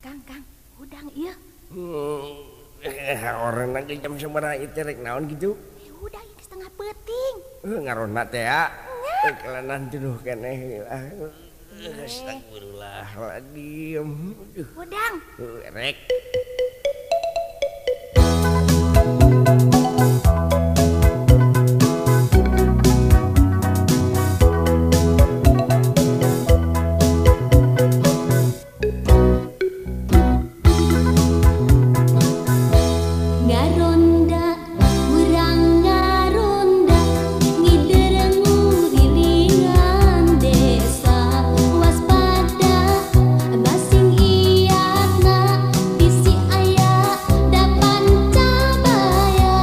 Kang, Kang, hudang ieu. Orang lagi jam sabaraha ieu teh rek naon kitu? Hudang ieu setengah peuting. Ngarona teh ya. Kelanan tuduh keneh. Astagfirullahaladzim. Hudang. Rek. Ngaronda, urang ngaronda, ngider ngurilingan desa. Waspada, basing iyatna, bisi aya dapan cabaya.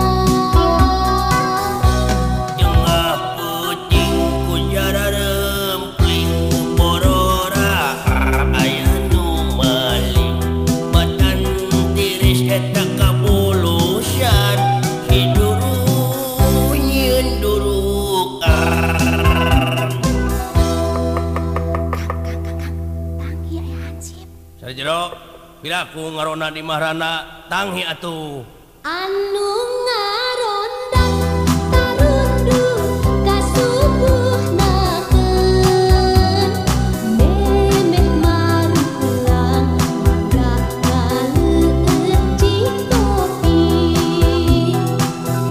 Tengah peuting ku jararempling, borora aya nu maling. Batan tiris eta kabulusan, si duru nyieun duruk. Kang, Kang, Kang, Kang, tanghi aya hansip. Sajero, piraku ngarona di mahrana tanghi atuh. Anu ngaronda tarundu kasubuhnakeun, memeh marulang mangga ngaleueut cikopi.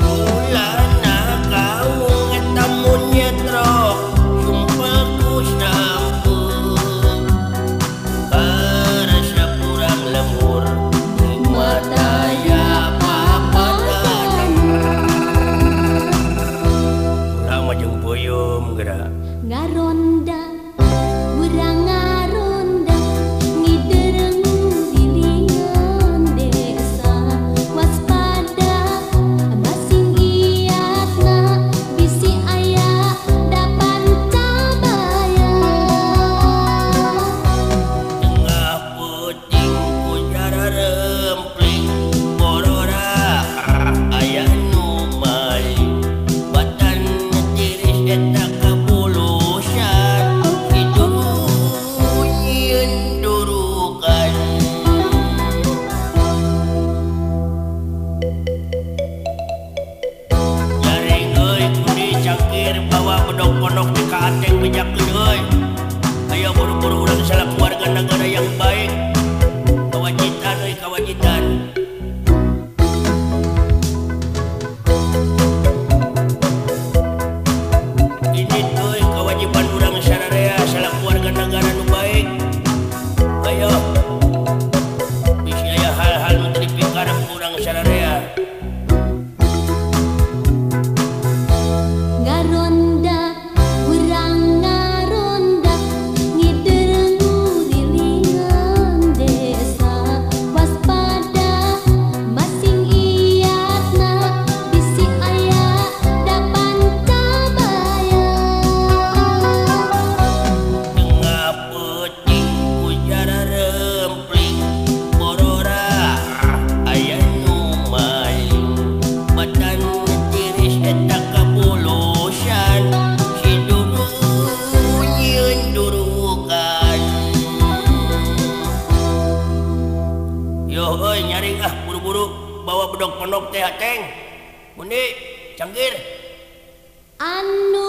Mulana kaung eta mun nyetrok sumpel ku sampeu. Karasa kurang lembur mata ya papadan. Urang mah jeung peuyeum geura. Ngaronda, urang ngaronda, ngider ngurilingan desa. Waspada, basing iyatna, bisi aya dapan cabaya. Tengah peuting ku jararempling, borora aya nu maling. Batan tiris eta kabulusan, si duru nyieun durukan. Jaring euy kundi cangkir bawa bedog pondok di ka Ateng bejakeun euy. Ayo buru-buru urang salaku warga negara yang baik. Kawajitan euy kawajitan. Ini euy kewajiban urang sararea salaku warga negara nu baik. Ayo. Bisi aya hal-hal nu teu dipikarep ku urang sararea. Ngaronda, urang ngaronda, ngider ngurilingan desa. Waspada, masing iyatna, bisi aya dapan cabaya. Tengah peuting ku jararempling, borora aya nu maling. Batan tiris eta kabulusan, si duru nyieun durukan. Yo euy nyaring ah buru-buru bawa bedog pondok teh Ateng. Bundi, cangkir. Anu